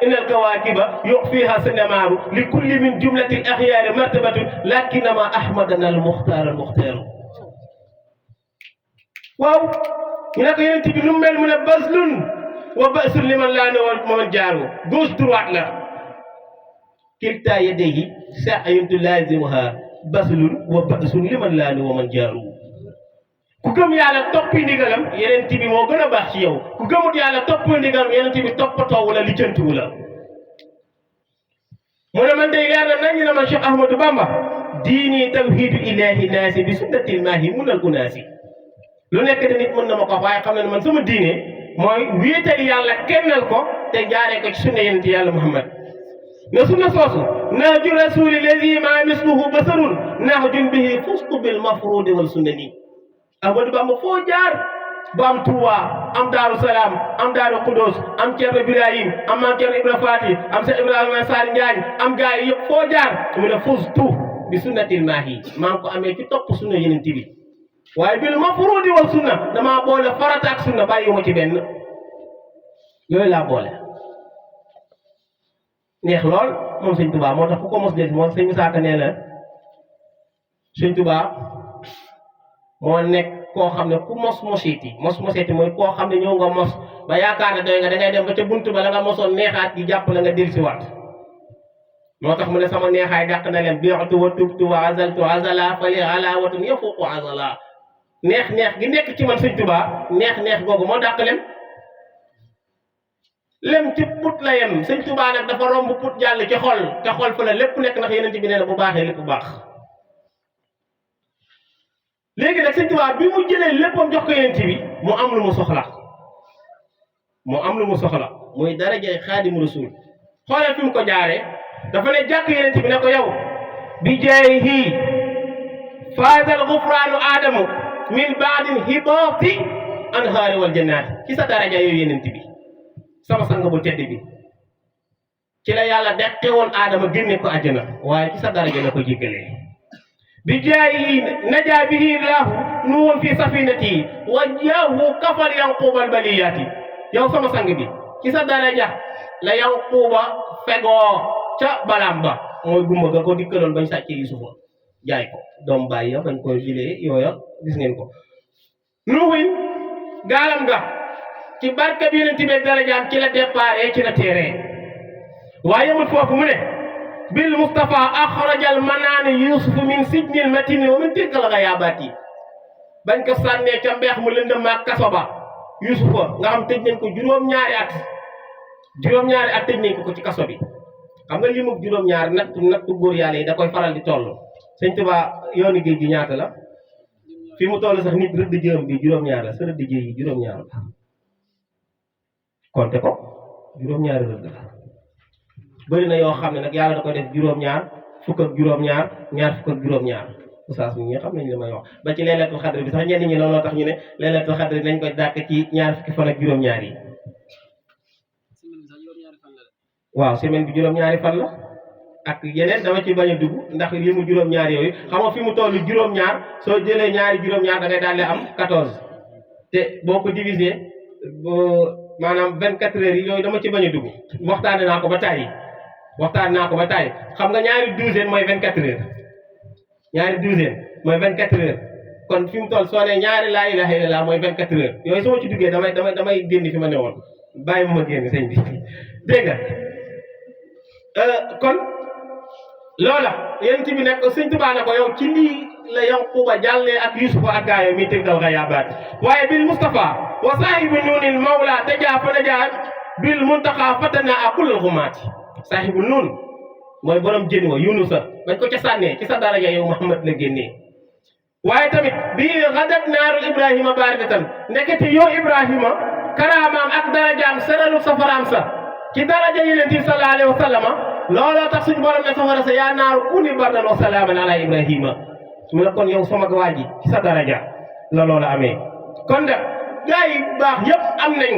إن الكواكب يخفيها سنمار لكل من جملة الأخيار مرتبة لكنما أحمدنا المختار waaw ñu ne ko yonent bi nu mel mu ne baslun wa basul liman laana wa man jaaru gauche droite la kilta yadayhi sa'yun lazimuha baslun wa basul liman laana wa man jaaru ku gëm yàlla toppi ndigalam yonent bi moo gën a baax ci yow ku gëmut yàlla toppi ndigalam yonent bi toppatoo wala lijjantiwu la mu ne man day leer na nañu na man Cheikh Ahmadou Bamba diini tawhidu ilahi naasi bi sunnatil maahi munal unaasi lu nekk de nit mën na ma ko waaye xam ne man sama diine mooy wéetal yàlla kennal ko te jaaree ko ci sunna yonent yàlla Muhammad ne sunna soosu nahju rasuli lazi ma misluhu basarun nahjun bihi fustu bil mafrudi wal sunnani Ahmadou Bamba foo jaar bu am Touba am Daaru Salaam am Daaru Khoudoss am Thierno Ibrahim am Maam Thierno Ibra Faati am Cheikh Ibrahima Sall Njaañ am gaa yi yëpp foo jaar mu ne fustu bi sunnatil maahi maa ngi ko amee ci topp sunna yonent bi waaye bil mafruudi wal sunna damaa boole farata ak sunna bàyyiwuma ci benn yooyu laa boole neex lool moom sëñ Tuubaa moo tax ku ko mos dégg moom sëñ Musaa Ka nee na sëñ Tuubaa moo nekk koo xam ne ku mos moseeti mooy koo xam ne ñëw nga mos ba yaakaar ne doy nga da ngay dem ba ca buntu ba la nga mosoon neexaat di jàpp la nga dellusiwaat moo tax mu ne sama neexaay dàq na leen bi'tu wa tubtu wa azaltu azala fali alawatun yafuqu azala neex gi nekk ci man sëñ Tuubaa neex googu moo dàq lem ci put la yem sëñ Tuubaa nag dafa romb put jàll ci xol te xol fa la lépp nekk ndax Yonent bi nee na bu baaxee lépp baax léegi nag sëñ Tuubaa bi mu jëlee léppam jox ko Yonent bi mu am lu mu soxla muy darajay Xaadimu Rasuul xoolal fi mu ko jaaree dafa ne jàkk Yonent bi ne ko yow bi jaayihi faazal gufraanu aadamu min baadin hibaati anhaari wal jannaati ci sa daraja yow Yonent bi sama sang bu tedd bi ci la yàlla deqe woon aadama génne ko àjjana waaye ci sa daraja la ko jéggalee bi jaayihi najaa bihi laahu nuuhan fi safinati wa jaahu kafal yanquubal baliyaati yow sama sang bi ci sa daraja la yanquuba fegoo ca balaam ba mooy gumba ga ko dikkaloon bañ sàccee Yusufa jaay ko doom bàyyi ya bañ koy jilee yooya gis ngeen ko nuuhin gaalam ga ci barke bi Yonent bi darajaam ci la déparé ci la téere waaye yamul foofu mu ne bil Mustafa axrajal manaani Yusuf min sijnil matini wa min tilkal ghayabaati bañ ko sànnee ca mbeex mu lëndëm ak kaso ba Yusufa nga xam tëj nañ ko juróom-ñaari at tëj nañ ko ci kaso bi xam nga li mu juróom-ñaari nattu góor yàlla yi da koy faral di toll sëñ Tuubaa yoonu géej gi ñaata la fi mu toll sax nit rëdd jëm bi juróom-ñaar la sa rëdd jëy yi juróom-ñaar la konte ko juróom-ñaari rëdd la bëri na yoo xam ne nag yàlla da koy def juróom-ñaar fukk ak juróom-ñaar ñaar fukk ak juróom-ñaar oustaz ñi nga xam nañ li may wax ba ci laylatul xadr bi sax ñenn ñi looloo tax ñu ne laylatul xadr nañ koy dàkk ci ñaar fukki fan ak juróom-ñaar yi waaw semaine bi juróom-ñaari fan la ak yeneen dama ci bañ a dugg ndax li mu juróom-ñaar yooyu xam nga fi mu toll juróom-ñaar soo jëlee ñaari juróom-ñaar da ngay daal di am 14 te boo ko diviser maanaam 24 heures yi yooyu dama ci bañ a dugg waxtaane naa ko ba tàyyi xam nga ñaari douzaine mooy 24 heures ñaari douzaine mooy 24 heures kon fi mu toll soo nee ñaari laa ilaha illallah mooy 24 heures yooyu soo ci duggee damay génn fi ma ne woon bàyyi ma génn sëñ bi dégg nga kon loola Yonent bi nekk sëñ Tuubaa ne ko yow ci lii la Yanquba jàllee ak Yusufa ak gaayam mi tëggal ghayabaat waaye bil Mustafa wa saahibu nuunil mawla tajaa fa najaa bil muntaqa fatana a kullal xumaati saahibu nuun mooy borom jën wa Yunusa bañ ko ca sànnee ci sa daraja yow Muhammad la génnee waaye tamit bii gadat naarul Ibrahima baaridatan ndekete yow Ibrahima karaamaam ak darajaam seralu safaraam sa ci daraja Yonent bi sallallahu alayhi wa sallama looloo tax suñu borom ne safara sa yaa naaru kuni bardan wa salaaman ala Ibrahima mu ne kon yow sama waa ji ci sa daraja la loola amee kon nag gaa yi baax yëpp am nañ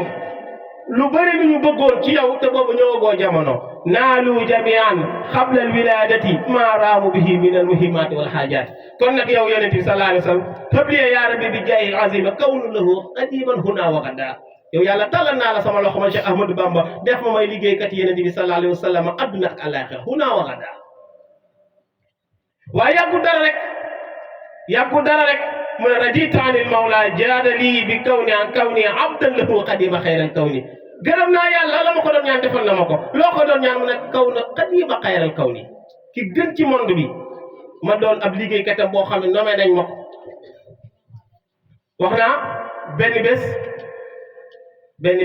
lu bëri lu ñu bëggoon ci yow te boobu ñëwagoo jamono naalu jamian xabla al wiladati ma raamu bihi min al muhimmaati wal xaajaati kon nag yow Yonent bi sallallahu alayhi wa sallam tabliye yaa rabbi bi jaayil azima kawnu lahu qadiman huna wa gadda yow yàlla tàllal naa la sama loxo man Cheikh Ahmadou Bamba def ma may liggéeykat yonent bi sallallahu alayhi wa sallam adduna ak àllaaxira huna wa gadaa waaye yàggu dara rek mu ne raditu anil mawla jaada lii bi kawni an kawni abdan lahu qadima xayral kawni gërëm naa yàlla la ma ko doon ñaan defal na ma ko loo ko doon ñaan mu ne kaw na qadima xayral kawni ki gën ci monde bi ma doon ab liggéeykatam boo xam ne nommé nañ ma ko wax naa benn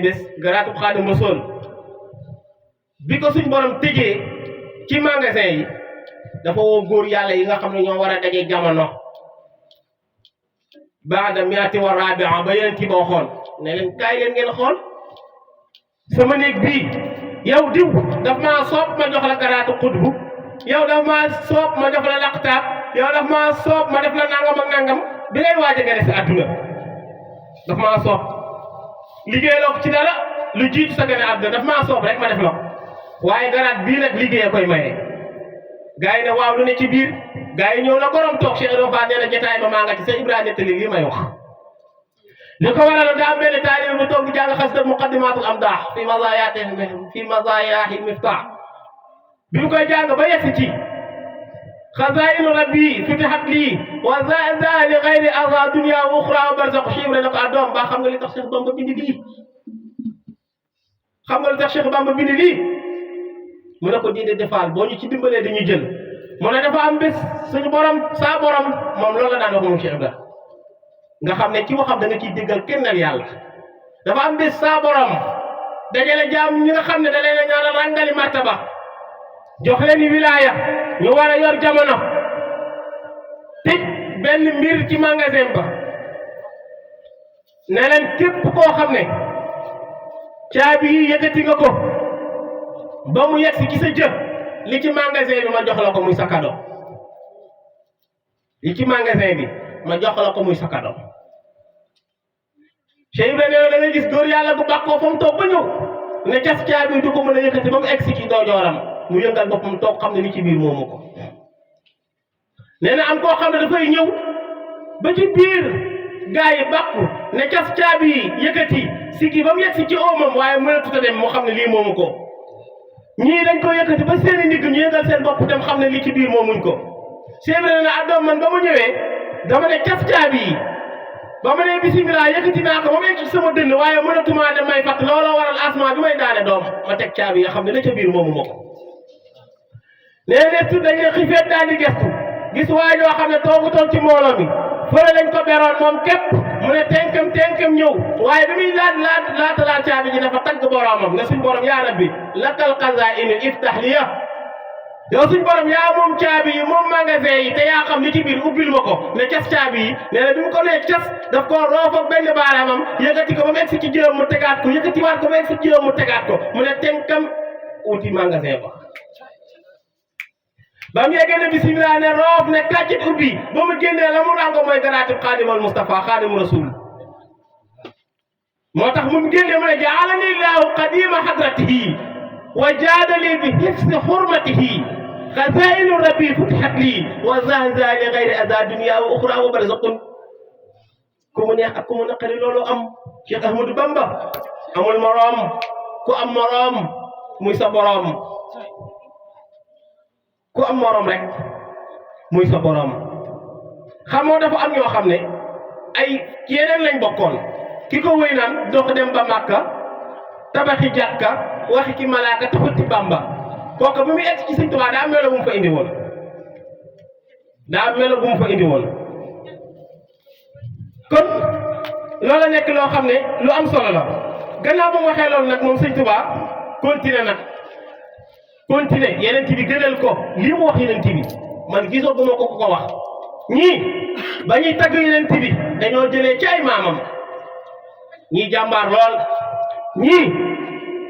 bés garaatub Xaadimu Rasuul bi ko suñ borom tëjee ci magasin yi dafa woo góor yàlla yi nga xam ne ñoo war a daje jamono baada miati wa rabia ba yeneen ci boo xool ne leen kaay leen ngeen xool sama néeg bii yow diw daf maa soob ma jox la garaatu xutbu yow daf maa soob ma jox la laqtaab yow daf maa soob ma def la nangam ak nangam bi ngay waaj a gane si àdduna daf maa soob liggéeyaloo ko ci dara lu jiitu sa gane àdduna daf maa soob rek ma def la ko waaye garaat bii nag liggéey koy maye gaa yi ne waaw lu ne ci biir gaa yi ñëw na borom toog Cheikh Ibrahima nee na jotaay ba maa nga ci Cheikh Ibrahima nettali lii may wax li ko waral daa am benn taalibe bu toog di jàng xasida muqaddimatul amdaax fi mazaayahi miftaax bi mu koy jàng ba yegsi ci xazaa'inu rabbi futihat lii wa zaa li gayri aza dunya wa uxra wa barzaq Cheikh Ibrahima ne ko doom ba xam nga li tax Cheikh Bamba bindi lii xam nga li tax Cheikh Bamba bindi lii mu ne ko diine defaal boo ñu ci dimbalee dañuy jël mu ne dafa am bés suñu borom saa borom moom loolu la daan wax moom Cheikh Ibrahima nga xam ne ci waxam da nga ciy déggal kennal yàlla dafa am bés saa borom dajale jaam ñi nga xam ne da leen a ñaanal rangali martaba jox leen wilaaya ñu war a yor jamono tëj benn mbir ci magasin ba ne leen képp koo xam ne caabi yi yëkkati nga ko ba mu yegsi ci sa jëf li ci magasin bi ma jox la ko muy sa cadeau li ci magasin bi ma jox la ko muy sa cadeau Cheikh Ibrahima nee na da ngay gis góor yàlla bu bàkkoo fa mu toog ba ñëw ne cas caabi du ko mën a yëkkati ba mu egsi ci doojooram mu yëngal boppam toog xam ne li ci biir moomu ko nee na am koo xam ne dafay ñëw ba ci biir gaa yi bàkku ne cas caabi yi yëkkati sigi ba mu yegsi ci oomam waaye mënatut a dem moo xam ne lii moomu ko ñii dañ ko yëkkati ba seeni ndigg ñu yëngal seen bopp dem xam ne li ci biir moomuñ ko Cheikh Ibrahima ne addoom man ba mu ñëwee dama ne cas caabi yi ba ma ne bisimilah yëkkati naa ko ba mu egg ci sama dënn waaye mënatumaa dem may fàtt looloo waral asma bi may daane doom ma teg caabi ya xam ne la ca biir moomu ma ko nee na tudd dañ ne xifeet daal di gestu gis waaye yoo xam ne toogutoon ci mbooloo mi fële lañ ko beroon moom képp mu ne tenkam ñëw waaye bi muy laata caabi ji dafa tagg boromam ne suñ borom yaa rabbi lakal xazaa'inu iftah liya yow suñ borom yaa moom caabi yi moom magasin yi te yaa xam li ci biir ubbil ma ko ne cas caabi yi nee na bi mu ko nee cas daf koo roof ak benn baaraamam yëkkati ko ba mu egsi ci jërëm mu tegaat ko yëkkati waat ko ba mu egsi ci jërëm mu tegaat ko mu ne tenkam uti magasin ba mu yeggee ne bisimilah ne roof ne kàccit ubbi ba mu génnee la mu rango mooy garaatib xaadimal Mustafa xaadimu rasul moo tax mu génnee mu ne jaalani llahu qadima hadratihi wa jaadali bi hifsi xurmatihi xazaa'inu rabbi futihat lii wa zahza li gayri aza dunya wa uxra wa barzaqun ku mu neex ak ku mu naqari loolu am Cheikh Ahmadou Bamba amul moroom ku am moroom muy sa boroom ku am moroom rek muy sa boroom xamoo dafa am ñoo xam ne ay yeneen lañ bokkoon ki ko wéy naan dox dem ba Màkka tabaxi jàkka waxi ki malaaka taxuti Bamba kooku bi muy egg ci Sëñ Tuubaa daa melo bu mu fa indi woon kon loola nekk loo xam ne lu am solo la gannaaw ba mu waxee loolu nag moom Sëñ Tuubaa continué yeneen bi gënal ko lii mu wax yeneen bi man gisoo bu ma ko wax ñii ba ñuy tagg yeneen bi dañoo jëlee ci ay maamam ñii jàmbaar lool ñii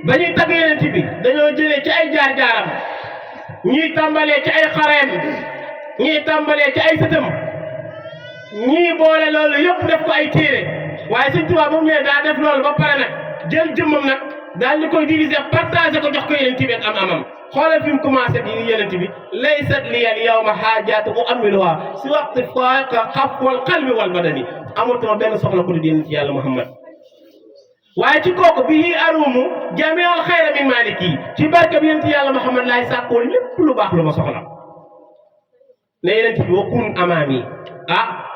ba ñuy tagg yeneen bi dañoo jëlee ci ay jaar-jaaram ñii tàmbalee ci ay xareem ñii tàmbalee ci ay sëtam ñii boole loolu yëpp def ko ay téere waaye Sëñ Tuubaa ba mu ñëwee daa def loolu ba pare nag jël jëmmam nag daal ñu koy diviser partager ko jox ko yeneen bi ak am-amam xoolal fi mu commencé di yeneen bi laysat liya al-yawma haajaatu u'ammiluhaa si waqti faaqa xaf wal qalbi wal badani amatuma benn soxla ko di yeneen ci yàlla Muhammad waaye ci kooku bii arumu jamial xayra min maliki ci barke bi yonent yàlla Muhammad laay sàkkoo lépp lu baax lu ma soxla ne yonent bi wakun amaami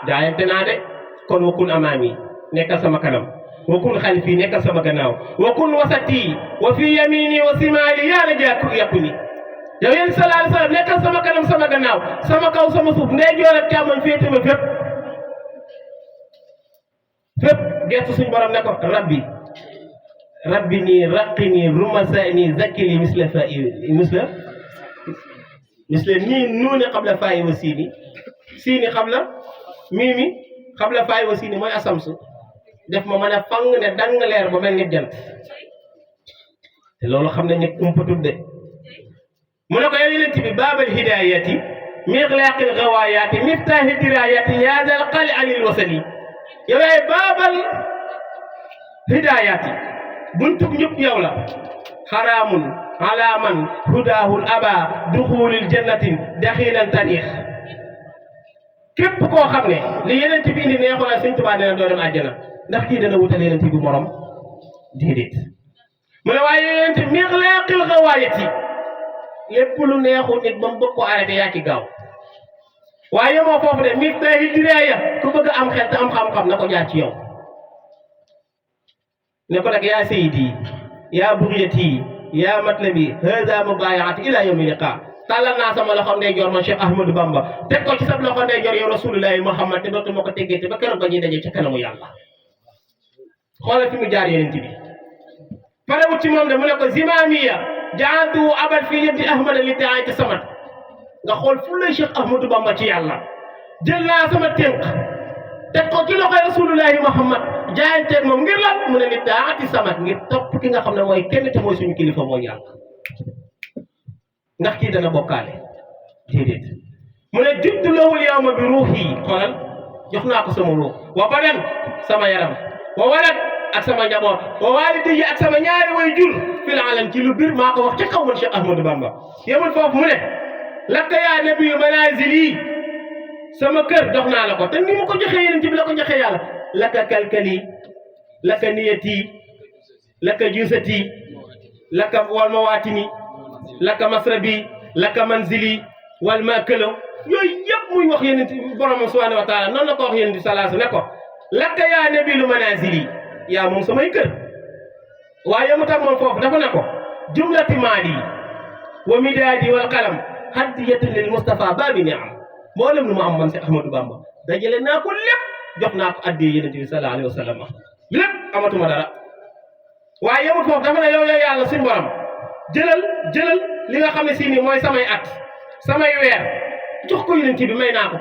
jaayante naa de kon wakun amaami nekkal sama kanam wakun xalfi nekkal sama gannaaw wakun wasati wa fi yamini wa simali yaa la yakuni yow yéen sallallahu alayhi wa sallam nekkal sama kanam sama gannaaw sama kaw sama suuf ndeyjoor ak càmmoñ féete ma fépp gestu suñu borom ne ko rabbi nii raqini rumasani zakkili misla nii nuuni qabla faayi wa siini qabla miimi qabla faayi wa siini mooy asamsu def ma mën a fang ne dang leer ba mel ni jant te loolu xam nañ ne kumpatul de mu ne ko yow yonent bi baabal hidayati miqlaaqil gawaayaati miftaahi dirayati yaa zal qali anil wasali yow yaay baabal hidayati buntub ñëpp yow la xaraamun ala man hudaahul aba duxulil jannatin daxilan taniix képp koo xam ne li yonent bi indi neexoon na Sëñ Tuubaa dina doo dem àjjana ndax kii dana wutal yonent bi morom déedéet mu ne waaye yonent miqlaaqil gawaayati lépp lu neexul nit ba mu bëgg ko arrêté yaa ci gaaw waaye moo foofu de miftaahi diraaya ku bëgg am xel te am xam-xam na ko jaar ci yow ne ko nag yaa sayyidi yaa bugyati yaa matlabi hada mubayaati ila yawmi liqa tàllal naa sama loxo ndeyjoor man Cheikh Ahmadou Bamba teg ko ci sa loxo ndeyjoor yow rasulullahi Muhammad te dootuma ko teggee te ba keroog ba ñuy daje ca kanamu yàlla xoolal fi mu jaar yonent bi parewut ci moom de mu ne ko zimamiya jaantu abad fi yëddi ahmada li taay te samat nga xool fu lay Cheikh Ahmadou Bamba ci yàlla jël naa sama tënk teg ko ci loxoy rasulullahi Muhammad jaayanteeg moom ngir lan mu ne li taati samat ngir topp ki nga xam ne mooy kenn te mooy suñu kilifa mooy yàlla ndax kii dana bokkaale déedéet mu ne jubtu lawul yawma bi ruuhi xoolal jox naa ko sama ruux wa badan sama yaram wa walad ak sama njaboot wa waalidi ak sama ñaari way jur fil alam ci lu bir maa ko wax ci kaw man Cheikh Ahmadou Bamba yemul foofu mu ne lakka yaa nabiyu manazili sama kër jox naa la ko te ni mu ko joxee yéen ci bi la ko joxee yàlla laka kalkali laka niyati laka jusati laka wal mawatini laka masrabi laka manzili wal makalo yooyu yëpp muy wax yéen borom subhanahu wa taala noonu la ko wax yéen sallallahu ne ko lakka yaa nabiyu manazili yaa moom samay kër waaye mu tax moom foofu dafa ne ko jumlati maali wa midaadi wal qalam hadiyatan lil Mustafa baabi ni'am mboolem lu ma am man si Ahmadou Bamba dajale naa ko lépp jox naa ko addi yonent bi sallallahu alayhi wa sallam lépp amatuma dara waaye yemul foofu dafa ne yow yàlla suñu borom jëlal li nga xam ne si nii mooy samay at samay weer jox ko yonent bi may naa ko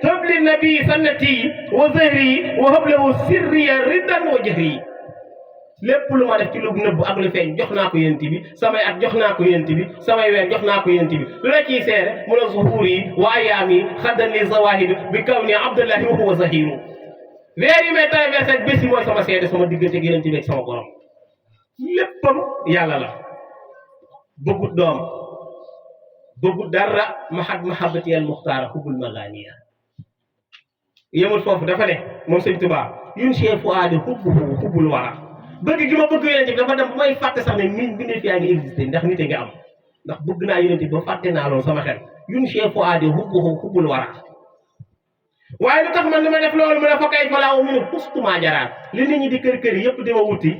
habli nabi sannati wa zahri wa hablahu sirriya riddan wa jahri lépp lu ma def ci lu nëbb ak lu feeñ jox naa ko yonent bi samay at jox naa ko yonent bi samay weer jox naa ko yonent bi lu la ciy seere mu ne zuhuri wa ayaami xaddan li zawahid bi kaw ni abdullahi wa huwa zahiru weer yi may traversé ak bés yi mooy sama seede sama diggante ak yonent bi ak sama borom léppam yàlla la bëggut doom bëggut dara mahabbati al muxtaara hubbul maganiya yemul foofu dafa ne moom sëñ Tuubaa yun chef fuaadi hubbul wara bëgg gi ma bëgg yonent bi dafa dem bu may fàtte sax ne min bindee fi yaa ngi existé ndax nit a nga am ndax bëgg naa yonent bi ba fàtte naa loolu sama xel yun chef fuaadi hubbul wara waaye lu tax man li ma def loolu mu ne fa kay falaaw mu ne xustumaa jaraat li nit ñi di kër yëpp di ma wuti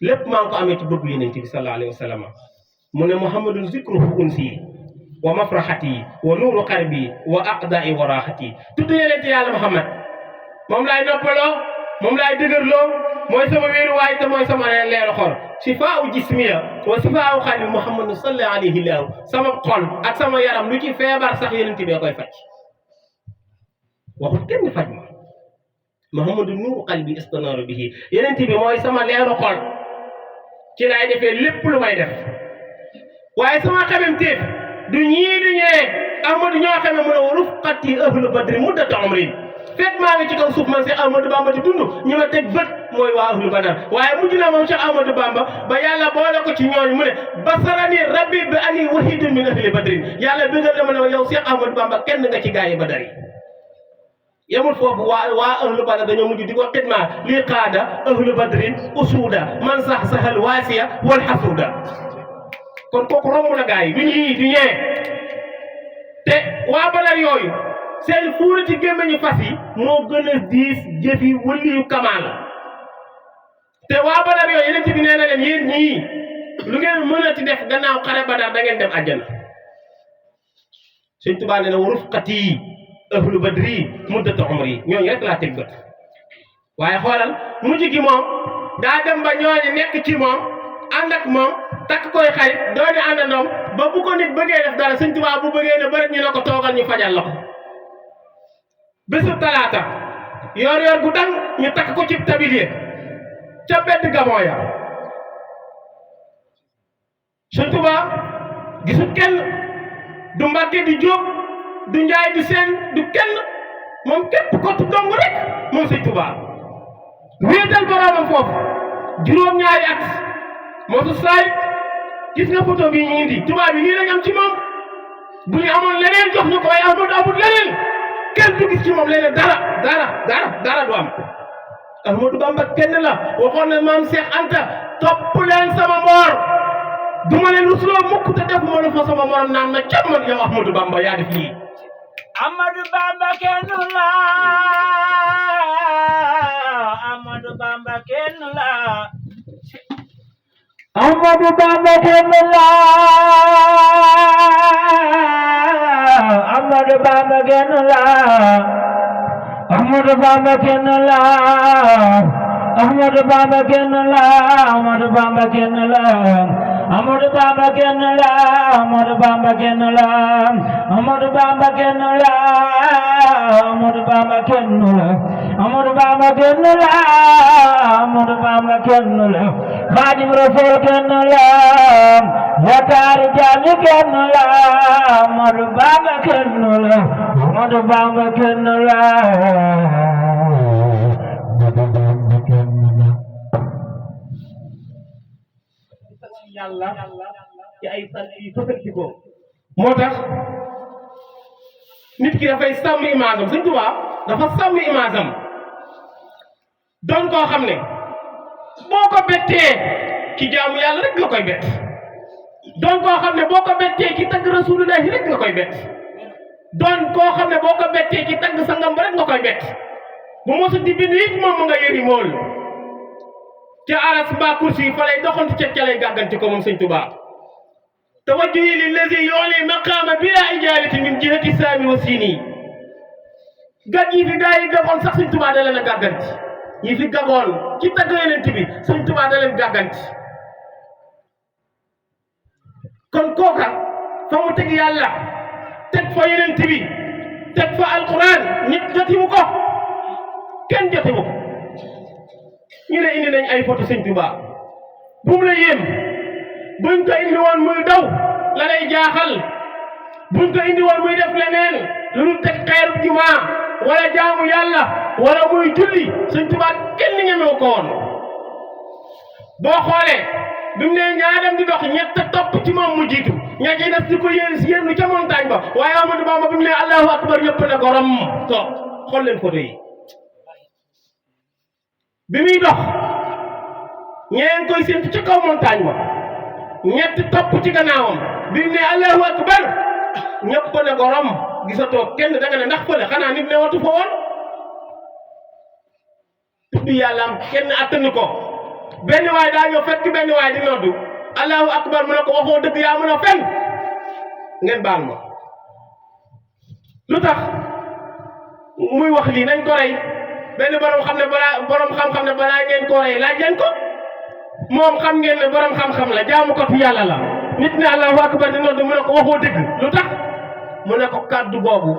lépp maa ngi ko amee ci bëgg yonent bi sallallahu alayhi wa sallam mu ne muhammadun zikruhu unsi wa mafraxati wa nuuru qalbi wa aqdaai wa raaxati tudd yonent yàlla Muhammad moom laay noppaloo moom laay dëgërloo mooy sama wéeruwaay te mooy sama leeru xol sifaau jismiya wa sifaau qalbi muhammadun sallallahu alayhi wa sama xol ak sama yaram lu ci feebar sax yonent bi koy faj waxul kenn faj ma muhammadu nuuru qalbi istanaaru bihi yonent bi mooy sama leeru xol ci laay defee lépp lu may def waaye sama xamem téef du ñii du ñëwee Ahmadu ñoo xamee mu ne wa rufqati ahlu badri muddata umrin fekk maa ngi ci kaw suuf man Cheikh Ahmadou Bamba di dund ñi ma teg bët mooy waa ahlu badar waaye mujj na moom Cheikh Ahmadou Bamba ba yàlla boole ko ci ñooñu mu ne basarani rabbi bi ani wahidun min ahli badrin yàlla bëggal na ma ne yow Cheikh Ahmadou Bamba kenn nga ci gaa yi badar yi yemul foofu waa ahlu badar dañoo mujj di ko xidma lii qaada ahlu badrin usuuda man sax saxal waasiya wal xasuuda kon kooku romb na gaa yi duñ yii du ñee te waa badar yooyu seen fuura ci gémmiñu fas yi moo gën a diis jëfi wëliyu kamaal te waa badar yooyu yeneen ci bi nee na leen yéen ñii lu ngeen mën a ci def gannaaw xare badar da ngeen dem àjjana Sëñ Tuubaa nee na wa rufqati ahlu badri muddata umri ñooñu rek laa teg bët waaye xoolal mujj gi moom daa dem ba ñooñu nekk ci moom ànd ak moom takk koy xarit dooni àndandoom ba bu ko nit bëggee def dara Sëñ Tuubaa bu bëggee ne bëri ñu ne ko toogal ñu fajal la ko bésu talaata yor gu dang ñu takk ko ci tablier ca bedd gamoo ya Sëñ Tuubaa gisul kenn du Mbàkke di Jóob du Njaay du Seen du kenn moom képp kottu dong rek moom Sëñ Tuubaa wéetal boroomam foofu juróom-ñaari at moo su saay gis nga photo bii ñu indi tubaab yi lii lañ am ci moom bu ñu amoon leneen jox ñu ko waaye amul leneen kenn du gis ci moom leneen dara du am Ahmadu Bamba kenn la waxoon na maam Cheikh Anta topp leen sama mboor duma leen rusloo mukk te def ma lu fa sama morom naan ma càmman yow Ahmadu Bamba yaa def lii Ahmadu Bamba kenn la Ahmadu Bamba kenn la Ahmadu Bamba kenn la Ahmadu Bamba kenn la Ahmadu Bamba kenn la Ahmadu Bamba kenn la Ahmadu Bamba kenn la Ahmadu Bamba kenn la Ahmadu Bamba kenn la Ahmadu Bamba kenn la Ahmadu Bamba kenn la Ahmadu Bamba kenn la Ahmadu Bamba kenn la Xaadim Rasul kenn la yaakaari jaami kenn la Ahmadu Bamba kenn la Ahmadu Bamba kenn la yàlla ci ay sant yi fëkkati ko moo tax nit ki dafay sàmm image am Sëñ Tuubaa dafa sàmm image am doon koo xam ne boo ko bettee ci jaamu yàlla rek nga koy bett doon koo xam ne boo ko bettee ci tagg Rasulullahi rek nga koy bett doon koo xam ne boo ko bettee ci tagg sangam ba rek nga koy bett bu mosu di bind it moom mu nga yëri mool ca aras mbaa kursi fa lay doxantu ca lay gàgganti ko moom Sëñ Tuubaa tawajjuhi lillazi yu'li maqaama bila ijalati min jihati saami wa siini gàtt yi fi gaa yi gagoon sax Sëñ Tuubaa da leen a gàgganti yi fi gagoon ci tagg Yonent bi Sëñ Tuubaa da leen gàgganti kon kooka fa mu teg yàlla teg fa Yonent bi teg fa alquran nit jotiwu ko kenn jotiwu ko ñu ne indi nañ ay photo Sëñ Tuubaa bu mu la yéem buñ ko indi woon muy daw la lay jaaxal buñ ko indi woon muy def leneen lu dul teg xeeru jumaa wala jaamu yàlla wala muy julli Sëñ Tuubaa kenn ñemewu ko woon boo xoolee bi mu ne ñaadam di dox ñett topp ci moom mu jiitu ña ci des di ko yéenu ca montagne ba waaye Ahmadu Bamba bi mu ne allahu akbar ñëpp ne gorom toog xool leen photo yi bi muy dox ñeen koy séntu ci kaw montagne ba ñett topp ci gannaawam bi mu ne allahu akbar ñëpp ne gorom gisatoo kenn da nga ne ndax fële xanaa nit ne watu fa woon tudd yàlla am kenn attanu ko benn waay daa ñëw fekk benn waay di noddu allahu akbar mu ne ko waxoo dëgg yaa mën a fen ngeen baal ma lu tax muy wax lii nañ ko rey benn borom xam-xam ne balaa ngeen ko rey laaj leen ko moom xam ngeen ne borom xam-xam la jaamu ko fi yàlla la nit ne allahu akbar di noddu mu ne ko waxoo dëgg lu tax mu ne ko kàddu boobu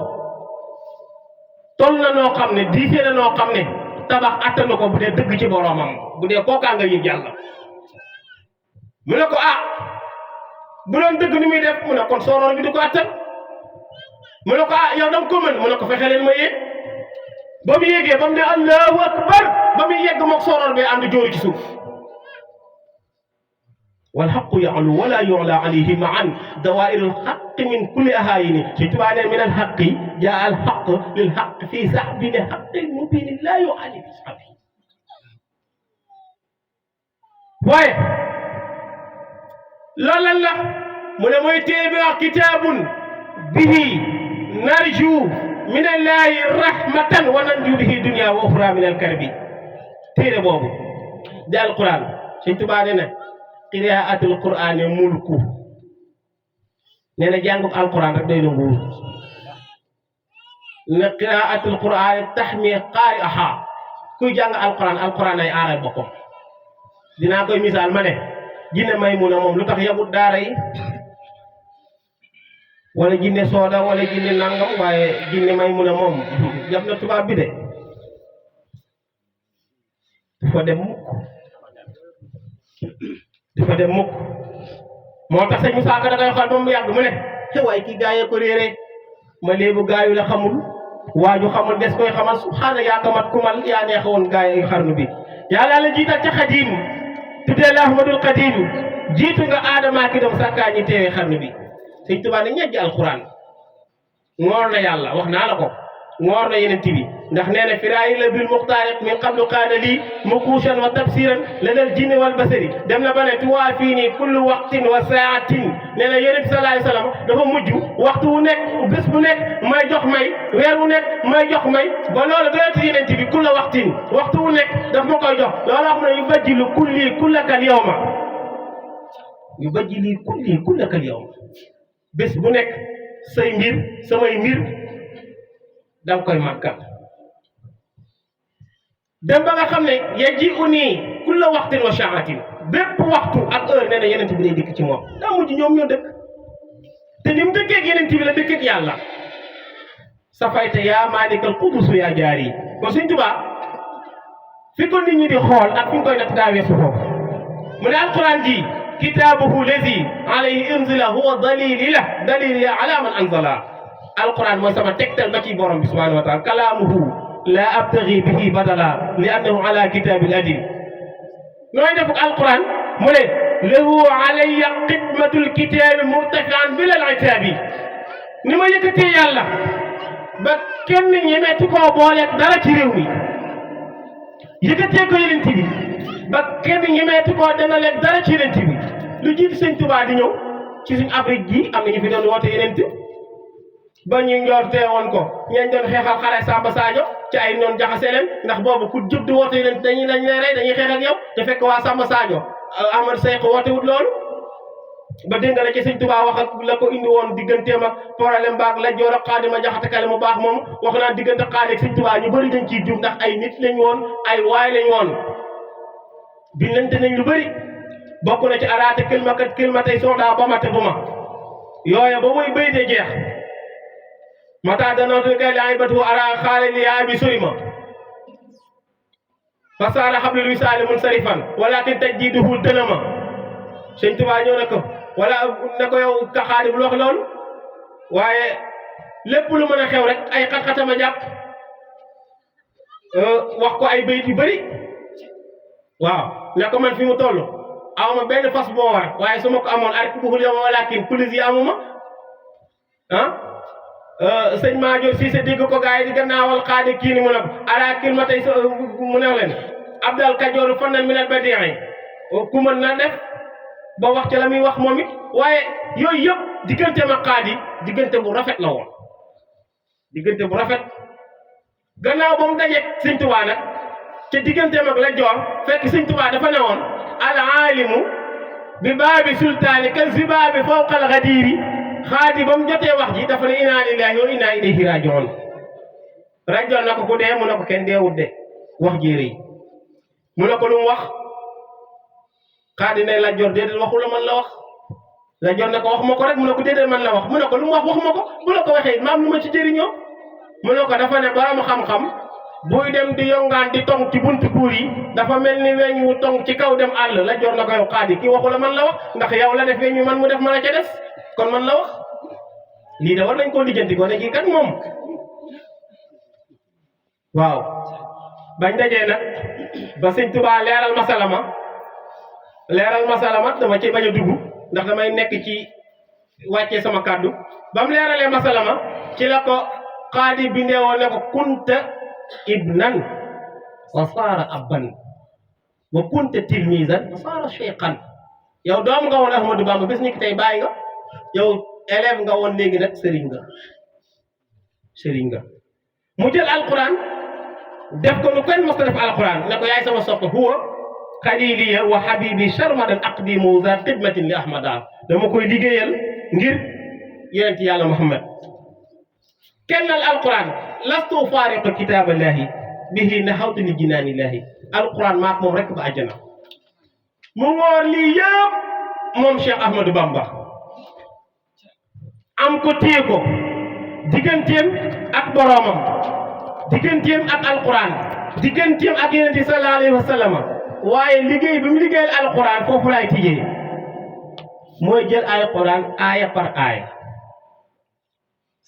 toll na noo xam ne diisee na noo xam ne tabax attanu ko bu dee dëgg ci boromam bu dee kookaa nga yëg yàlla mu ne ko bu doon dëgg ni muy def mu ne kon sooroor bi du ko attan mu ne ko yow danga ko mën mu ne ko fexe leen ma yéeg ba mu yéegee ba mu ne allahu akbar ba mu yegg moog sooroor bi ànd jóoru ci suuf wal haqqu ya'lu wala yu'la alayhi ma'an dawaa'irul haqq haqqi min kulli ahayini Sëñ Tuubaa ne min al haqqi jaa al haqq lil haqq fi sahbin haqqin mubin la yu'ali bi sahbi waaye loolu lan la mu ne mooy téere bi wax kitaabun bihi narju min allahi rahmatan wa nanju bihi dunya wa ukhra min al karbi téere boobu di alquran Sëñ Tuubaa ne na qiraatul quran mulku nee na jàngum alquran rek doy na nguur ne qiraatul quran taxmi qaari'aha kuy jàng alquran ay aaral boppam dinaa koy misaal ma ne jinne Maymuna moom lu tax yabut daara yi wala jinne sooda wala jinne nangam waaye jinne Maymuna moom jam na tubaab bi de du fa dem mukk moo tax sëñ Musaa Ka da koy xool ba mu yàgg mu ne waaye kii gaayee ko réere ma léebu gaayu la xamul waaju xamul des koy xamal subhaana yaa kamat kumal yaa neex woon gaay xarnu bi yàlla la jiital ca xadim tuddee la ahmadul xadim jiitu nga aadama ki doom sàkkaa ñi teewee xarnu bi Sëñ Tuubaa ne ñejj alquran ngoor na yàlla wax naa la ko ngoor na yeneen bi ndax nee na firaayi la bil muxtaariq min qablu qaana lii mukuushan wa tabsiran lanal jinni wal basari dem na ba ne tuwaa fii nii kullu waqtin wa saatin nee na yonent bi sallallahu alayhi wa sallam dafa mujj waxtu wu nekk bés bu nekk may jox may weer wu nekk may jox may ba loolu doyati yeneen bi kullu waqtin waxtu wu nekk daf ma koy jox loolu wax na yu bajjilu kulli kullakal yawma yu bajjili kulli kullakal yawma bés bu nekk say mbir samay mbir da nga koy màggal dem ba nga xam ne yaji uni kulla waxtin wa shaatin bépp waxtu ak heure nee na yeneen bi day dikk ci moom daa mujj ñoom ñoo dëkk te ni mu dëkkee ak yeneen bi la dëkkee ak yàlla safayta yaa maalikal qudusu yaa jaari kon Sëñ Tuubaa fi ko nit ñi di xool ak fi ñu koy natt daa weesu foofu mu ne alquran ji kitaabuhu lazi alayhi unzila huwa dalili ala man anzala alquran mooy sama tegtal ma ci borom bi subhanahu wa taala kalaamuhu la abtaghi bihi badala li annahu ala kitabil adil nooy def ak alquran mu ne lahu alayya xidmatul kitaabi murtafian bilal itaabi ni ma yëkkatee yàlla ba kenn ñemeeti koo booleeg dara ci réew mi yëkkatee ko yeneen bi ba kenn ñemeeti koo denaleeg dara ci yeneen bi lu jiitu Sëñ Tuubaa di ñëw ci suñu Afrique gi am na ñu fi doon woote yeneen ba ñu njortee woon ko ñeen doon xeexal xare Samba Sadio ci ay noon jaxase leen ndax boobu ku jóg di woote yeneen dañuy lañ lay rey dañuy xeex ak yow te fekk waa Samba Sadio Ahmad Seck woote wut loolu ba dégg nga la ci Sëñ Tuubaa wax ak la ko indi woon digganteem ak problème baag la joor ak Xaadima Jaxate Kale mu baax moom wax naa diggante Xaadi ak Sëñ Tuubaa ñu bëri dañ ciy jub ndax ay nit lañ woon ay waay lañ woon bindante nañ lu bëri bokk na ci araate kilma tey soodaa ba mate bu ma yooya ba muy béy de jeex mata danootu kay laay batu ara xaale li yaa bi suri ma fasaala xablul wisaali munsarifan walakin tajdiduhu dëna ma Sëñ Tuubaa ñëw na ko wala na ko yow kaxaadi bul wax loolu waaye lépp lu mën a xew rek ay xat-xatama jàpp wax ko ay bayit yu bëri waaw ne ko man fi mu toll awma benn fas boo war waaye su ma ko amoon arek buxul yow ma walakin police yi amuma sëñ Maajoor Siise dégg ko gars yi di gannaawal xaadi kii ni mu ne ko ara kil ma tey mu ne leen Abdal Kajoor fannan minal badi'i ku mën na def ba wax ca la muy wax moom it waaye yooyu yëpp diggante ma xaadi diggante bu rafet la woon diggante bu rafet gannaaw ba mu dajeeg Sëñ Tuubaa nag ca diggante mag la joor fekk Sëñ Tuubaa dafa ne woon al aalimu bi baabi sultaani ka zibaabi fawqa al ghadiiri xaadi ba mu jotee wax ji dafa ne inna lillahi wa inna ilayhi raaji'uun rajoon na ko ku dee mu ne ko kenn deewut de wax jéere yi mu ne ko lu mu wax xaadi ne la jor déedéet waxu la man la wax la jor ne ko wax ma ko rek mu ne ko déedéet man la wax mu ne ko lu mu wax waxuma ko bu la ko waxee maam lu ma ci jëriñoo mu ne ko dafa ne borom xam-xam buy dem di yongaan di tong ci buntu buur yi dafa mel ni weñ wu tong ci kaw dem àll la jor na ko yow xaadi kii waxu la man la wax ndax yow la def weñ wi man mu def man a ca des kon man la wax lii de war nañ koo lijjanti ko ne kii kat moom waaw bañ dajee nag ba Sëñ Tuubaa leeral masalama dama ci bañ a dugg ndax damay nekk ci wàccee sama kàddu ba mu leeralee masala ma ci la ko xaadi bindee woon ne ko kunta ibnan wa saara abban wa kunta tilmisan wa saara cheikhan yow doom nga woon Ahmadou Bamba bis ni ki tey bàyyi nga yow élève nga woon léegi nag sëriñ nga mu jël alquran def ko nu kenn mos ko def alquran ne ko yaay sama sopp huwa xaliliya wa habibi sharmadan aqdimu za xidmatin li ahmada dama koy liggéeyal ngir yonent yàlla Muhammad kennal alquran lastu faariqu kitaaballahi bihi nahawtu li jinaanillahi alquran maak moom rek ba àjjana mu ngoor lii yëpp moom Cheikh Ahmadou Bamba am ko téye ko digganteem ak boroomam digganteem ak alquran digganteem ak yonent bi sallallahu alayhi wa sallam waaye liggéey bi mu liggéeyal alquran foofu laay tijjee mooy jël alquran aaya par aaya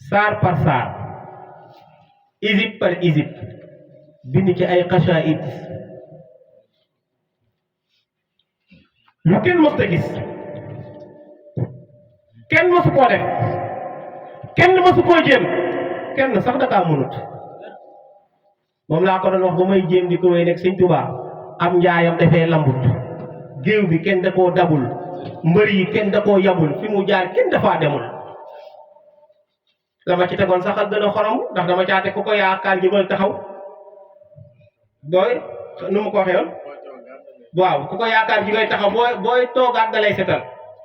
saar par saar isib par isib bind ci ay xasaayid lu kenn mës a gis kenn mësu koo def kenn mësu koo jéem kenn sax da kaa mënut moom laa ko doon wax ba may jéem di ko wéy nekk Sëñ Tuubaa am njaayam dafee lambut géew bi kenn da koo dabul mbër yi kenn da koo yabul fi mu jaar kenn dafaa demul la ma ci tegoon sax ak gën a xorom ndax dama caate ku ko yaakaar jëmal taxaw booy nu mu ko waxee woon waaw ku ko yaakaar ji ngay taxaw booy toogaat da lay setal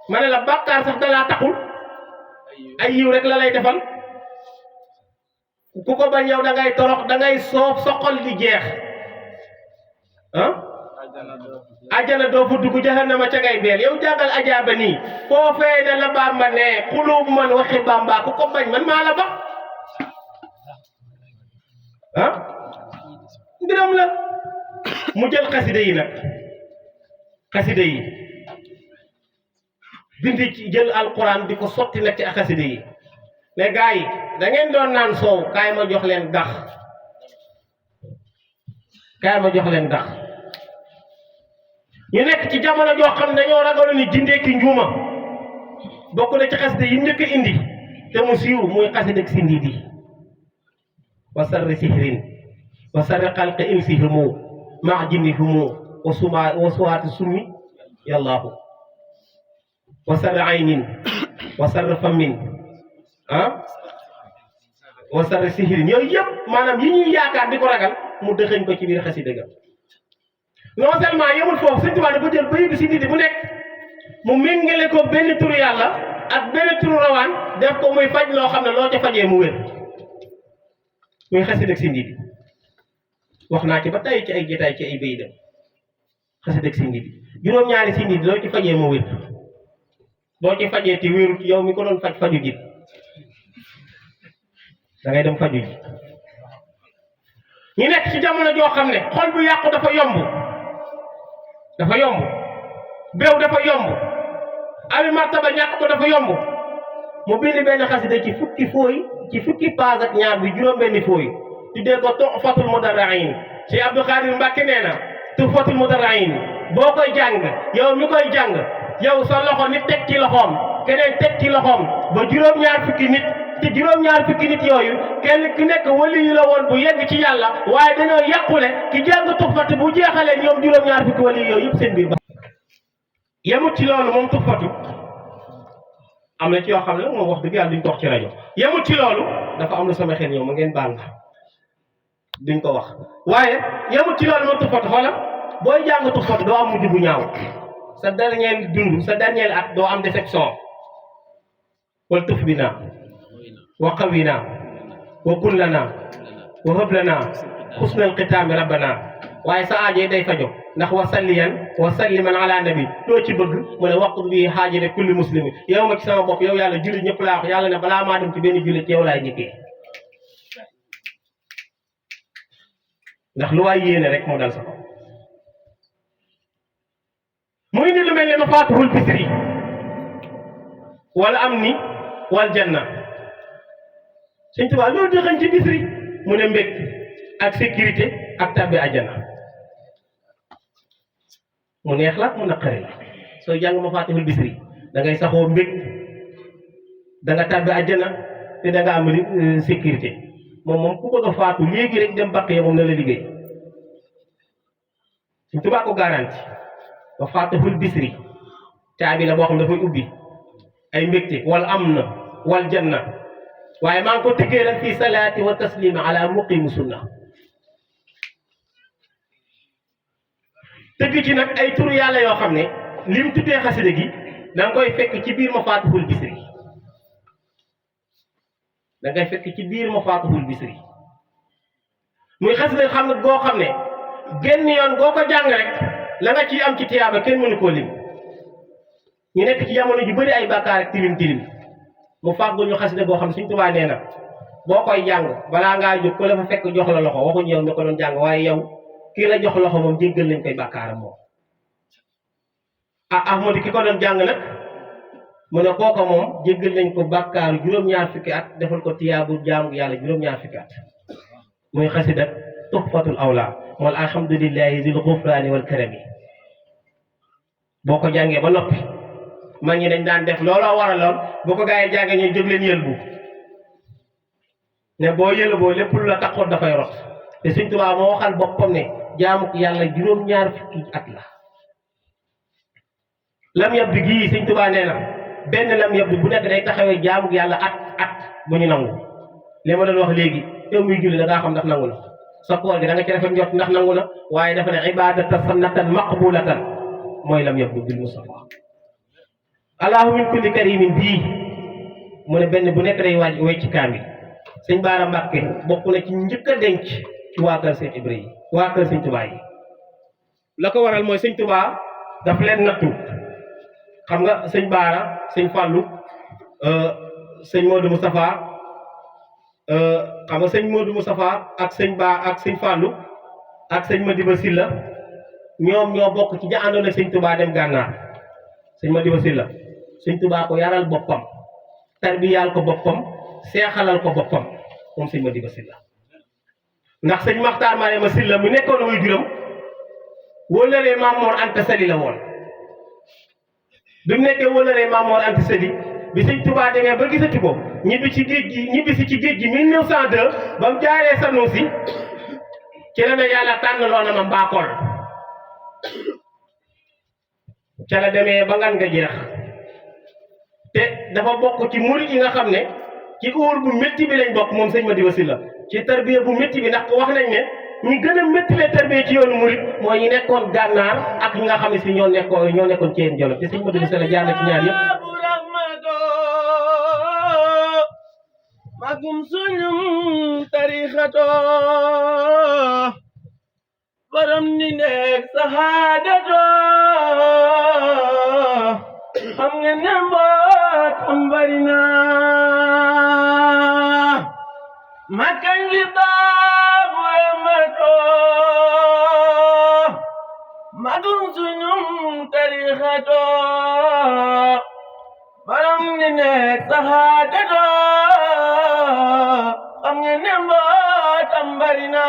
ma ne la bàkkaar sax dalaa taxul ay yiw rek la lay defal ku ko bañ yow da ngay torox da ngay soof soxol di jeex ah ajjana doo fa dugg jahannama ca ngay beel yow jàngal ajaaba nii foofee na la Bamba ne xulub man waxi Bamba ku ko bañ man maa la ba ah mbiram la mu jël xasida yi nag xasida yi bind ci jël alquran di ko sotti nag ci ak xasida yi ne gaa yi da ngeen doon naan soow kaay ma jox leen dax kaay ma jox leen dax ñu nekk ci jamono joo xam ne dañoo ragaloon ni jindeeki njuuma bokk na ci xasida yi njëkk a indi te mu siiw muy xasida Sindiidi wa sarri sihrin wa sarri xalqi insihimu maa jinnihimu wa suwaati summi yallaahu wa sarri aynin wa sarri fammin wa sarri sihrin yooyu yëpp maanaam yi ñuy yaakaar di ko ragal mu dëxëñ ko ci biir xasida ga non seulement yemul foofu Sëñ Tuubaa dafa jël bayit Sindiidi bu nekk mu méngale ko benn turu yàlla ak benn turu rawaan def ko muy faj loo xam ne loo ca fajee mu wér muy xasida Sindiidi wax naa ci ba tey ci ay jotaay ci ay bayitam xasida Sindiidi juróom-ñaari Sindiidi loo ci fajee mu wér boo ci fajee te wérut yow mi ko doon faju ji da ngay dem faju ji ñu nekk ci jamono joo xam ne xol bu yàqu dafa yomb beew dafa yomb ami martaba ñàkk ko dafa yomb mu bind benn xasida ci fukki fooy ci fukki paas ak ñaar bi juróom-benni fooy tuddee ko Tuhfatul Mudarri'in ci Abdou Khadir Mbacke nee na Tuhfatul Mudarri'in boo koy jàng yow mi koy jàng yow sa loxo nit teg ci loxoom keneen teg ci loxoom ba juróom-ñaar fukki nit te juróom-ñaar fukki nit yooyu kenn ku nekk wali yu la woon bu yegg ci yàlla waaye dañoo yàqule ki jàng Tuhfatu bu jeexalee ñoom juróom-ñaar fukki wali yooyu yëpp seen biir ba yemut ci loolu moom Tuhfatu am na ci yoo xam ne moom wax dëgg yàlla duñ ko wax ci rajo yemut ci loolu dafa am na sama xel ñëw ma ngeen baal ma duñ ko wax waaye yemut ci loolu moom Tuhfatu xoola booy jàng Tuhfatu doo am mujj bu ñaaw sa dernier dund sa dernier at doo am déception wal tuf bi naa wa qawina wa kun lana wa hab lana xusnal xitaami rabbana waaye sa aajo day fajo ndax wa salliyan wa salliman ala nabi loo ci bëgg mu ne waqt bi xaajate kulli muslimin yow ma ci sama bopp yow yàlla jullit ñëpp laa wax yàlla ne balaa maa dem ci benn jullit ci yow laay njëkkee ndax lu waay yéene rek moo dal sa ko muy ni lu mel ne mafatihul bisri wala amni wal janna Sëñ Tuubaa loolu dëxañ ci bisri mu ne mbég ak sécurité ak tabbi àjjana mu neex la mu naqari la sooy jàng mafatihul bisri da ngay saxoo mbég da nga tàbbi àjjana te da nga am sécurité moom ku bëgg a faatu léegi rek dem baqee moom na la liggéey Sëñ Tuubaa ko garanti wa faatihul bisri caabi la boo xam ne dafay ubbi ay mbégte wal amna wal janna waaye maa ngi ko tëggee nag fii salaati wa taslima ala muqimu sunna tëgg ci nag ay turu yàlla yoo xam ne lim tuddee xasida gi da nga koy fekk ci biir mafaatihul bisri da ngay fekk ci biir mafaatihul bisri muy xasida xam ne goo xam ne genn yoon goo ko jàng rek la nga ciy am ci tiyaaba kenn mënu koo lim ñu nekk ci jamono ju bëri ay bàkkaar ak tilim tilim mu fàggul ñu xasida boo xam ne Sëñ Tuubaa nee na boo koy jàng balaa ngaa jóg ko la fa fekk jox la loxo waxuñu yow nga ko doon jàng waaye yow kii la jox loxo moom jéggal nañ koy bàkkaaram moom Ahmadu ki ko doon jàng nag mu ne kooka moom jéggal nañ ko bàkkaaru juróom-ñaar fukki at defal ko tiyaabu jaamu yàlla juróom-ñaar fukki at muy xasida tuhfatul awla wal alhamdulillahi zil ghufrani wal karami boo ko jàngee ba noppi mag ñi dañ daan def looloo waraloon boo ko gaa yi jàngee ñuy jóg leen yëlbu ne boo yëlboo lépp lu la taxoon dafay rot te Sëñ Tuubaa moo waxal boppam ne jaamu yàlla juróom-ñaar fukki at la lam yab bi gii Sëñ Tuubaa nee na benn lam yab bi bu nekk day taxawee jaamu yàlla at bu ñu nangu li ma doon wax léegi yow muy julli da ngaa xam ndax nangu na sa koor gi da nga ci rafet njort ndax nangu na waaye dafa ne ibadatan sunnatan maqbulatan mooy lam yab bil Mustafa allahu min kulli karimin bii mu ne benn bu nekk day waaj wecc kaamil Sëñ Baara Mbàkke bokk na ci njëkk a denc ci waa kër Sëñ Ibra yi waa kër Sëñ Tuubaa yi la ko waral mooy Sëñ Tuubaa daf leen nattu xam nga Sëñ Baara Sëñ Fàllu Sëñ Modou Moustapha xam nga Sëñ Modou Moustapha ak Sëñ Fàllu ak Sëñ Madiba Silla ñoom ñoo bokk ci ña àndoon ak Sëñ Tuubaa dem gànnaar Sëñ Madiba Silla Sëñ Tuubaa ko yaral boppam tarbiyaal ko boppam seexalal ko boppam moom Sëñ Madiba Silla ndax Sëñ Maxtaar Marema Silla mu nekkoon muy juróom wóllëree Maam Mor Anta Sali la woon bi mu nekkee wóllëree Maam Mor Anta Sali bi Sëñ Tuubaa demee ba gisati ko ñibbi ci géej gi 1902 ba mu jaaree Sanusi ci la ne yàlla tànn loo na ma Mbakol ca la demee ba ngan nga jeex te dafa bokk ci murit yi nga xam ne ci óor bu métti bi lañ bokk moom Sëñ Madiba Silla ci tarbiya bu métti bi ndax wax nañ ne ñi gën a métti le tarbiya ci yoonu murit mooy ñi nekkoon gànnaar ak ñi nga xam ne si ñoo nekkoon ci yéen jolof te Sëñ Madiba Silla jaar na ci ñaar yëpp magum suñum tarixato borom ni nekk sahaadato xam nga ne mbootam bari na makkañ li baabu ramato magum suñum tarixato borom ni nekk sahaadato xam nga ne mbootam bari na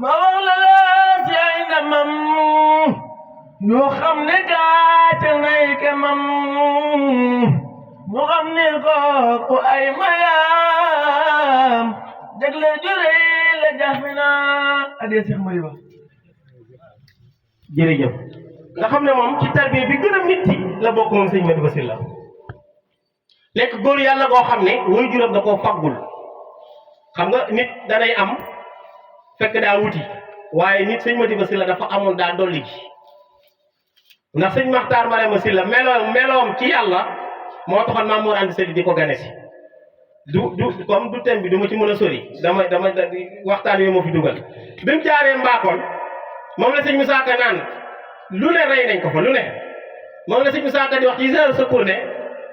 ma wax la si ay ndamam yoo xam ne gàcce nay kemam ñu xam ne kooku ay mayam jagle jure la jaxmina adee Seex Madiba jërëjëf nga xam ne moom ci tarbiya bi gën a métti la bokk moom Sëñ Madiba Silla nekk góor yàlla goo xam ne woy juróom da koo faggul xam nga nit danay am fekk daa wuti waaye nit Sëñ Madiba Silla dafa amoon daa dolli ji ndax Sëñ Maxtaar Marema Silla meloom ci yàlla moo taxoon Maam Mor Anta Sali di ko gane si du comme du thème bi du ma ci mën a sori dama waxtaan wi moo fi dugal bi mu jaaree Mbakol moom la Sëñ Musaa Ka naan lu ne rey nañ ko fa lu ne moom la Sëñ Musaa Ka di wax ci Zahiru Sukuur ne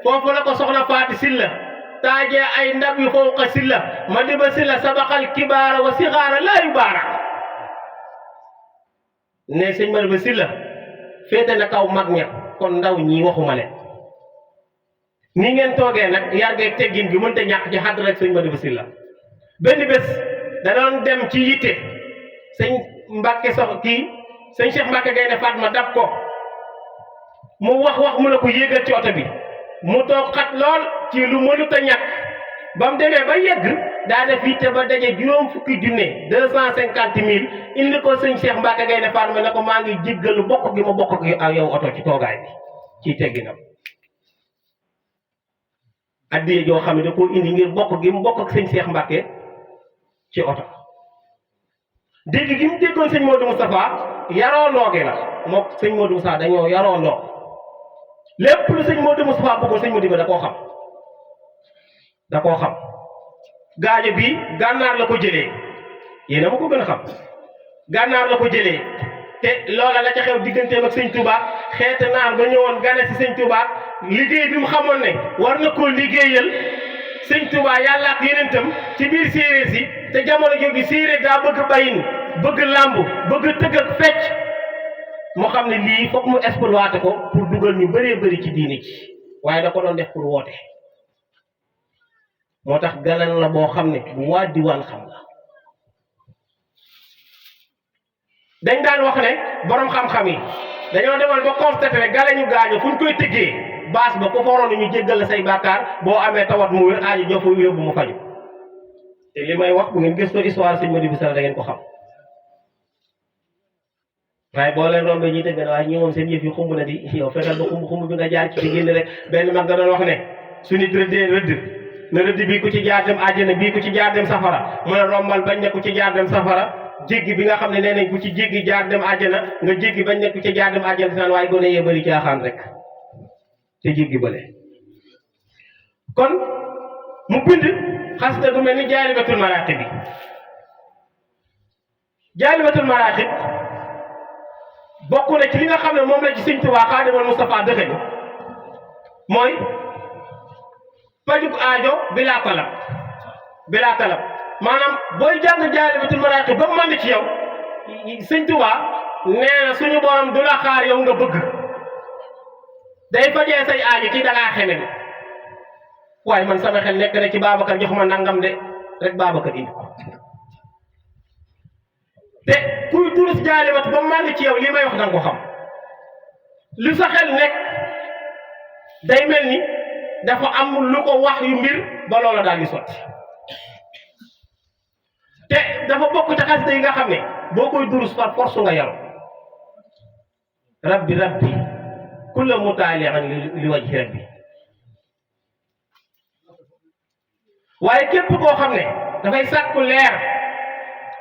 foofu la ko soxna Faati Silla taajee ay ndab yu fawqa Silla Madiba Silla sabaqal kibaara wa sigaara laa yubaara ne Sëñ Madiba Silla féete na kaw mag ña kon ndaw ñi waxuma leen ni ngeen toogee nag yar geeg teggin bi mënta ñàkk ci xàdd rek Sëñ Madiba Silla benn bés da doon dem ci yitte sëñ Mbàkke sëñ Cheikh Mbàkke Gaynde Fatma dab ko mu wax mu ne ko yéegal ci oto bi mu toog xat lool ci lu mënut a ñàkk ba mu demee ba yegg daa def yitte ba daje juróom fukki junne 250 000 indi ko sëñ Cheikh Mbacke Gaynde Fatma ne ko maa ngi jéggalu bokk gi ma bokk ak yow oto ci toogaay bi ciy tegginam addiye joo xam ne da koo indi ngir bokk gi mu bokk ak sëñ Cheikh Mbacke ci oto dégg gi mu déggoon sëñ Modou Moustapha yaroo ndooge la moom sëñ Modou Moustapha dañoo yaroo ndoog lépp lu sëñ Modou Moustapha bëggoon sëñ Modou ba da koo xam gaajo bi gànnaar la ko jëlee yéena ma ko gën a xam gànnaar la ko jëlee te loola la ca xew digganteem ak sëñ Touba xeete naar ba ñëwoon gane si sëñ Touba liggéey bi mu xamoon ne war na koo liggéeyal sëñ Touba yàlla ak yenentam ci biir séeréer si te jamono jooju séeréer daa bëgg bayin bëgg làmb bëgg tëgg ak fecc mu xam ne lii foog mu exploité ko pour dugal ñu bëree bëri ci diini ci waaye da ko doon def pour woote moo tax galan la boo xam ne bu waa diwaan xam la dañ daan wax ne borom xam-xam yi dañoo demoon ba constaté ne galañu gaañu fu ñu koy tëggee baas ba ko foroon ñu jéggal la say bàkkaar boo amee tawat mu wér aajo jox ko yóbbu mu faju te li may wax bu ngeen gëstoo histoire sëñ Modou Bissara da ngeen ko xam waaye boo leen rombee ñuy tëgg waaye ñi moom seen yëf yi xumb na di yow fexeel ba xumb bi nga jaar ci di génn rek benn mag da doon wax ne su nit rëddee rëdd na rëdd bii ku ci jaar dem àjjana bii ku ci jaar dem safara mu ne rombal bañ ne ku ci jaar dem safara jéggi bi nga xam ne nee nañ ku ci jéggi jaar dem àjjana nga jéggi bañ ne ku ci jaar dem àjjana naan waaye gone yee bëri caaxaan rek te jéggi bële kon mu bind xasida gu mel ni jaalibatul maraqib bi jaalibatul maraqib bokk na ci li nga xam ne moom la ci sëñ Tuubaa Xaadimal Mustafaa dëxëñ mooy pajug aajo bilaa talab maanaam booy jàng jaalibatul maraqib ba mu mën ci yow sëñ Tuubaa nee na suñu borom du la xaar yow nga bëgg day fajee say aajo ci dangaa xeme bi waaye man sama xel nekk na ci Babacar jox ma nangam de rek Babacar indi ko te kuy durus jaalibat ba mu mën ci yow li may wax danga ko xam li sa xel nekk day mel ni dafa am lu ko wax yu mbir ba loola daal di sotti te dafa bokk ci xasida yi nga xam ne boo koy durus par force nga yaru rabbi rabbi kulla mutaalian li wajhi rabbi waaye képp koo xam ne dafay sàkku leer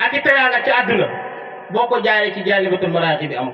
ak i teraanga ci àdduna boo ko jaaree ci jaalibatul maraqib bi am